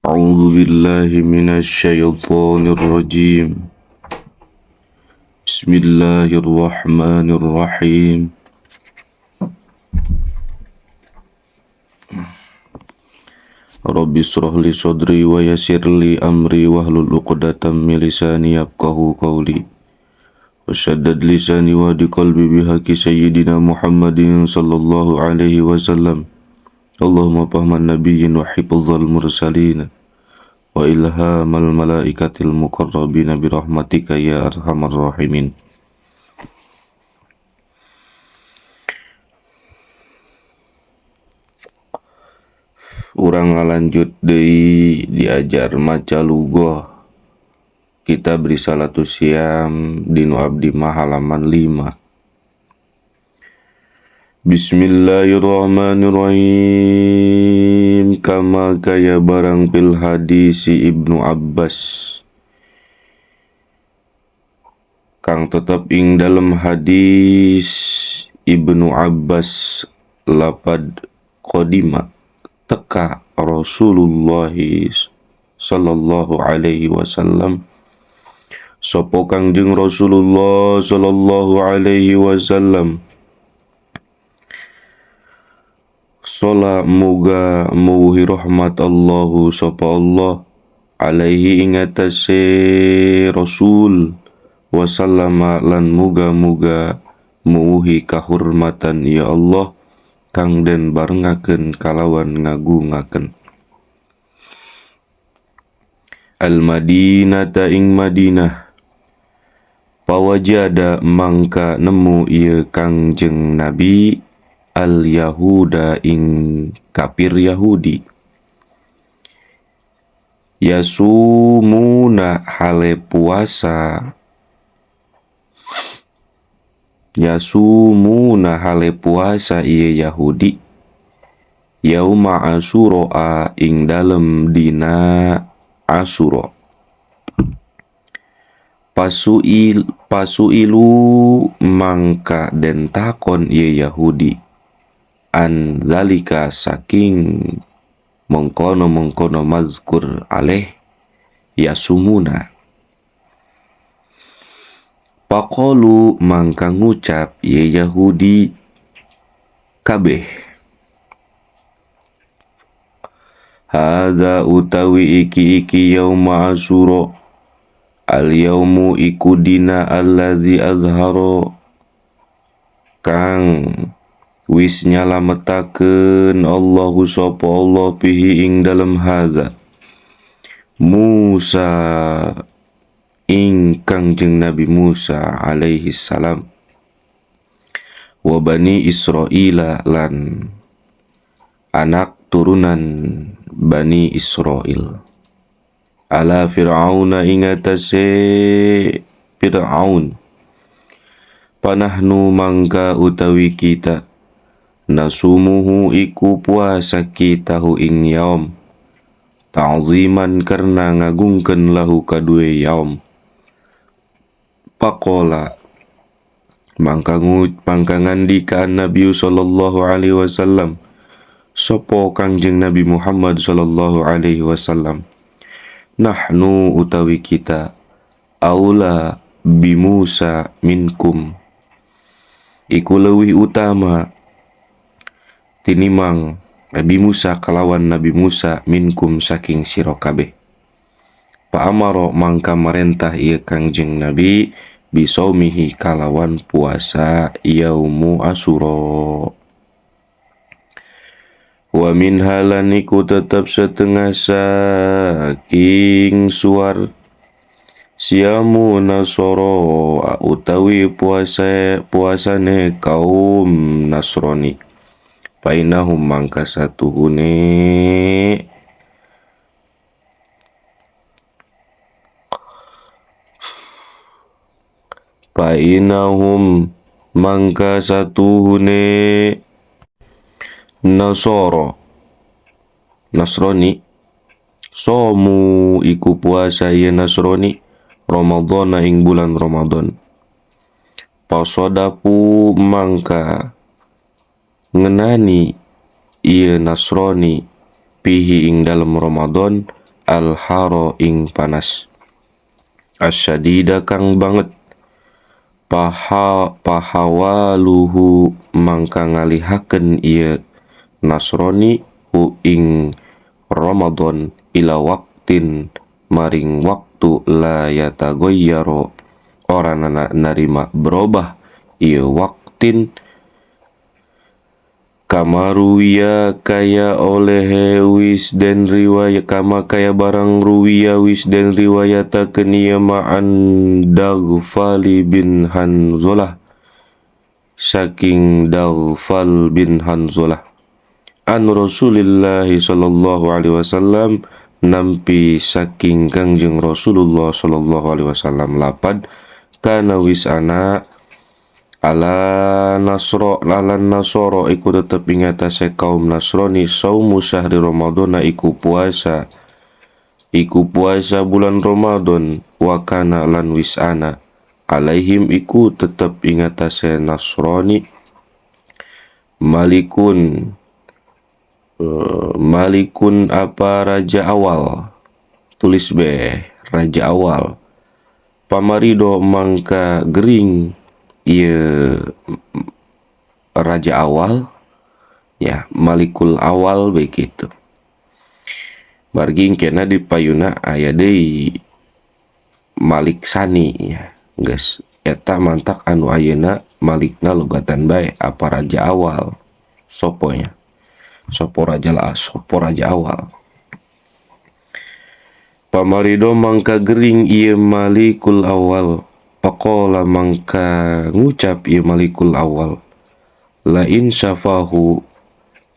A'udzu billahi minasyaitonir rajim. Bismillahirrahmanirrahim. Rabbi shrah li sadri wa yassir li amri wahlul 'uqdatam min lisani yafqahu qawli. Washaddad lisani wa di qalbi bihaqqi sayyidina Muhammadin sallallahu alaihi wasallam. Allahumma fahman nabiyyin wa hifdzal mursalin wa ilhamal malaikatil muqarrabin bi rahmatika ya arhamar rahimin. Urang ngalanjut deui diajar maca lugoh kitab Risalatus Siyam dinu abdi mah halaman 5. Bismillahirrahmanirrahim. Kama kaya barang fil hadisi Ibnu Abbas kang tetep ing dalem hadis Ibnu Abbas lapad qadima teka Rasulullah sallallahu alaihi wasallam sapa Kangjeng Rasulullah sallallahu alaihi wasallam shola muga muwuhi rahmat Allahu sapa Allah alaihi ing atase Rasul wasallama lan muga-muga muwuhi kahurmatan ya Allah kang den barengaken kalawan ngagungaken. Al Madinata ing Madinah pawajada mangka nemu ieu Kangjeng Nabi al Yahuda ing kafir Yahudi yasumuna hale puasa yasumuna hale puasa ieu Yahudi yauma Asyura ing dalem dina Asyura. Pasuilu mangka den takon ieu Yahudi an zalika saking mengkono-mengkono mazkur alaih yasumuna. Paqalu mangka ngucap ye Yahudi kabeh hadza utawi iki-iki yauma Asyura al yaumu iku dina allazi azhara kang wis nyalametaken Allahu sapa Allah bihi ing dalem hadza Musa ing Kangjeng Nabi Musa alaihi salam wa bani Israila lan anak turunan Bani Israil ala Fir'auna ing atase Fir'aun panahnu mangka utawi kita nasumuhu iku puasa kita hu ing yaum ta'ziman karena ngagungkeun lahu kadue yaum. Pakola mangka ngandikaan Nabi sallallahu alaihi wasallam sapa Kangjeng Nabi Muhammad sallallahu alaihi wasallam nahnu utawi kita aula bi Musa minkum iku leuwih utama tinimang Nabi Musa kalawan Nabi Musa minkum saking sira kabeh. Pa'amaro mangka marentah ieu Kangjeng Nabi bisaumihi kalawan puasa yaumu Asyura. Wa min halan iku tetep setengah saking suar siamu Nasoro utawi puasane kaum Nasrani painahum mangka satuhune painahum mangka satuhune Nasoro Nasrani somu iku puasa ieu Nasrani Ramadhana ing bulan Ramadan. Pasodapu mangka ngenani ieu Nasrani pihi ing dalem Ramadan alharo ing panas asyadida kang banget pahawaluhu mangka ngalihakeun ieu Nasrani hu ing Ramadan ila waqtin maring waktu la yatagoyyaro ora narima berubah ieu waqtin kamaruwiya kaya oleh wis den riwayat kama kaya barang ruwiya wis den riwayatakeun ieu ma'an Daghfali bin Hanzalah saking Daghfal bin Hanzalah an Rasulillah sallallahu alaihi wasallam nampi saking Kangjeng Rasulullah sallallahu alaihi wasallam lapad kana wis ana ala nasro ala nasoro iku tetep ing atase kaum Nasrani saumu syahri Ramadhan iku puasa bulan Ramadan wa kana lan wis ana alaihim iku tetep ing atase Nasrani malikun malikun apa raja awal tulis be raja awal pamarido mangka gering ieu raja awal ya malikul awal begitu margi kena di payuna aya deui Malik Sani ya geus eta mantak anu ayeuna malikna logatan bae apa raja awal soponya sopo raja la sopo raja awal pamarido mangka gering ieu malikul awal Pakola mangka ngucap ieu malikul awal la in syafahu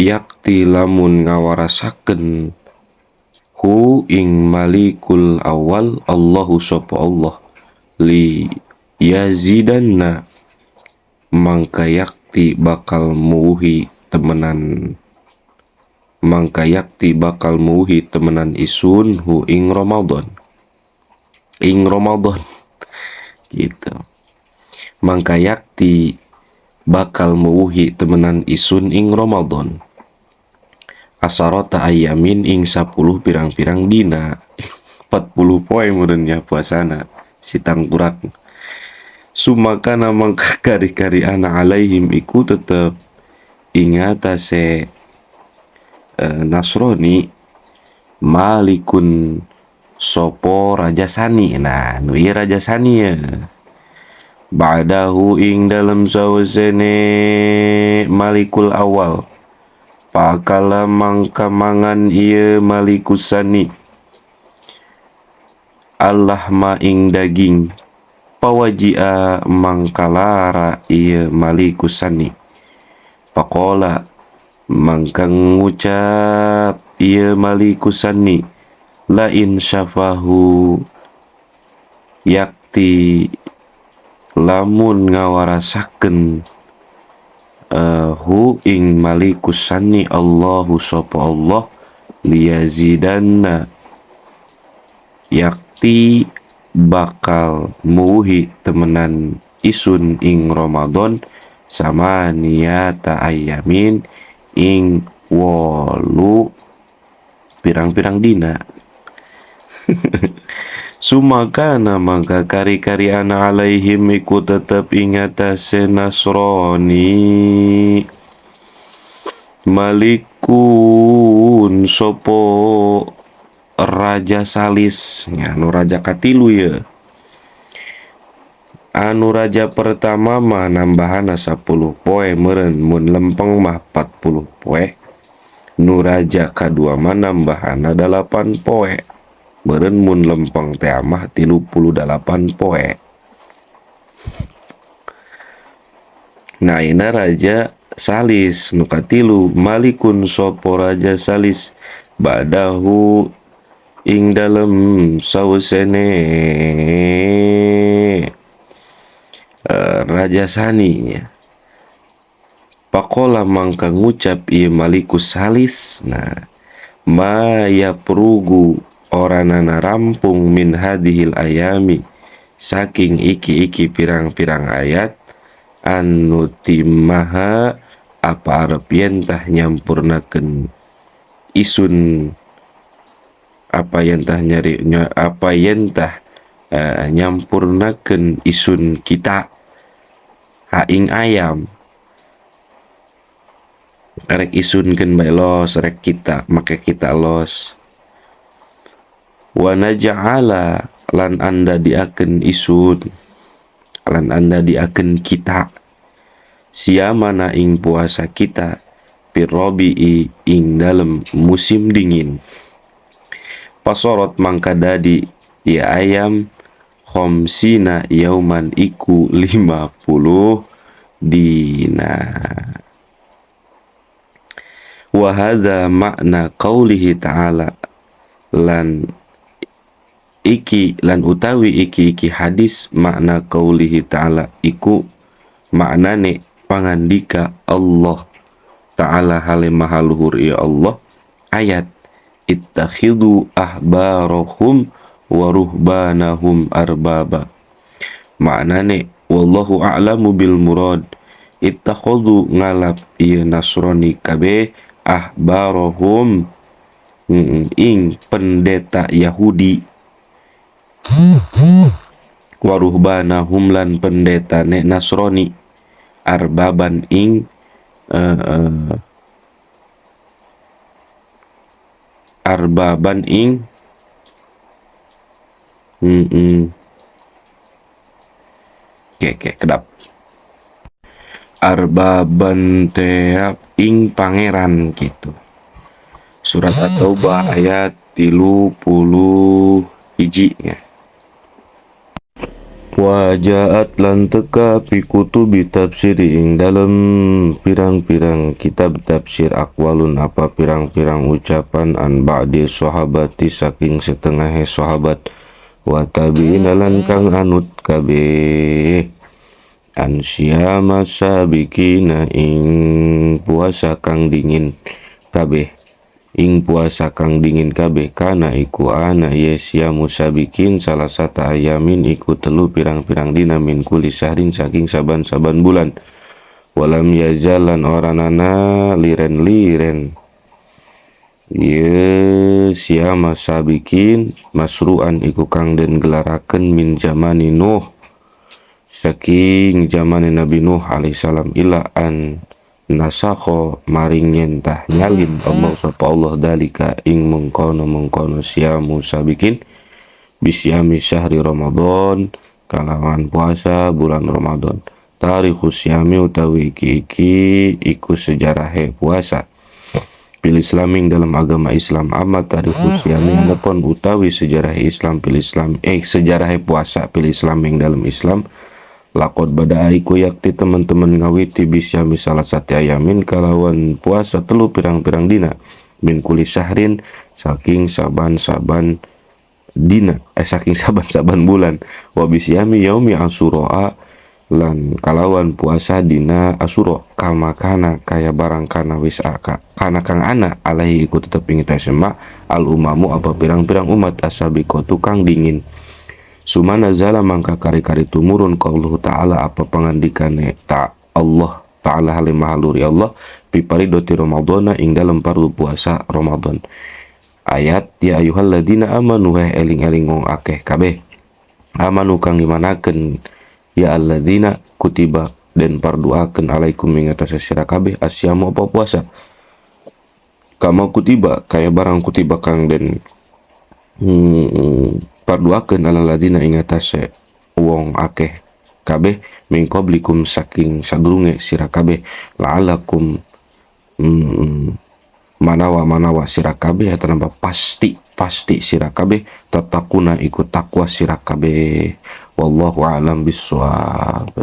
yakti lamun ngawarasakeun hu ing malikul awal Allahu sapa Allah li yazidanna mangka yakti bakal muhi temenan mangka yakti bakal muhi temenan isun hu ing Ramadan gitu mangka yakti bakal muwuhi temenan isun ing Ramadan asarota ayamin ing 10 pirang-pirang dina 40 poe meureun nya puasana si tangkurak sumakana mangka kari-kari ana alaihim iku tetep ing atase Nasrani malikun sopo raja sani. Nah nu ieu raja sani ya ba'dahu ing dalem sawesene malikul awal pakala mangka mangan ieu malikus sani allahma ing daging pawajia mangkalara ieu malikus sani pakola mangka ngucap ieu malikus sani la in syafahu yakti lamun ngawarasakeun hu ing malikus sani Allahu sapa Allah liyazidanna yakti bakal muwuhi temenan isun ing Ramadan sama niyata ayamin ing 8 pirang-pirang dina. Sumakana mangka kari-kari ana alaihim iku tetep ing atase Nasrani malikun sopo raja salis ya, anu raja katilu ya. Anu raja pertama mah nambahana 10 poe meureun mun lempeng mah 40 poe. Nu raja kadua mah nambahana 8 poe meureun mun lempeng teh mah 38 poe. Nah ini raja salis nu katilu malikun sopo raja salis badahu ing dalem sawesene raja sani. Pakola mangka ngucap ieu malikus salis. Nah ma yaprugu oranana rampung min hadhil ayami saking iki-iki pirang-pirang ayat anu timaha apa arep yen tah nyampurnakeun isun Apa yen tah nyari apa yen tah nyampurnakeun isun kita ha ing ayam rek isunkeun bae los rek kita make kita los wa naj'ala lan anda diakeun isun lan anda diakeun kita siamana ing puasa kita firrobi'i ing dalem musim dingin. Pasorot mangka dadi ya ayam khomsina yauman iku 50 dina. Wa hadza makna qaulihi ta'ala lan iki lan utawi iki iki hadis makna qaulihi ta'ala iku maknane pangandika Allah ta'ala hale maha luhur ya Allah ayat ittakhidu ahbarahum wa ruhbanahum arbaba. Maknane wallahu a'lamu bil murad ittakhadhu ngalap ieu Nasrani kabeh ahbarahum ing pendeta Yahudi wa ruhbanahum lan pendetane Nasrani arbaban ing arbaban ing oke kedap arbaban teap ing pangeran gitu. Surat At-Taubah ayat 31 ya. Wajaat lan teka fi kutubi tafsiri ing dalem pirang-pirang kitab tafsir aqwalun apa pirang-pirang ucapan an ba'di sahabati saking setengahe sahabat wa tabi'in lan kang anut kabeh an siyama sabikina ing puasa kang dingin kabeh ing puasa kang dingin kabeh kana iku ana ye siamu sabikin salah satu ayamin iku telu pirang-pirang dina min kuli sahrin saking saban-saban bulan walam yazalan oranana liren-liren ye siama sabikin masruan iku kang den gelaraken min zamani Nuh saking zamane Nabi Nuh alaihissalam ila an nasakho maring nyentah nyalin Allah sapa Allah dalika ing mengkono-mengkono siamu sabikin bisyami syahri Ramadan kalawan puasa bulan Ramadan. Tarikhu syami utawi iki-iki iku sejarahe puasa fil islaming dalam agama Islam. Amat tarikhu syami adapun utawi sejarah Islam fil Islam sejarahe puasa fil islaming dalam Islam lakot bada iku yakti teman-teman ngawiti bisyami salah satu ayamin kalawan puasa telu pirang-pirang dina min kuli syahrin saking saban-saban dina saking saban-saban bulan wa bisyami yaumi asyura lan kalawan puasa dina asyura kama kana kaya barang kana wis aka kana kang ana alaihi iku tetep ing tasema al umamu apa pirang-pirang umat asabiqatu kang dingin. Sumana zala mangka kari-kari tumurun qauluhu ta'ala apa pangandikane ta Allah ta'ala halim mahaluri Allah piparidoti Ramadana ing dalem parlu puasa Ramadan. Ayat ya ayyuhalladzina amanu heh eling-eling wong akeh kabeh amanu kang ngimanaken ya alladzina kutiba den parduakeun alaikum ing atase sira kabeh asyamu apa puasa kama kutiba kaya barang kutiba kang den parduakeun alal ladina ing atase wong akeh kabeh min qablikum saking sadurunge sira kabeh la'alakum manawa-manawa sira kabeh atau pasti pasti sira kabeh tatakuna iku takwa sira kabeh. Wallahu a'lam bissawab.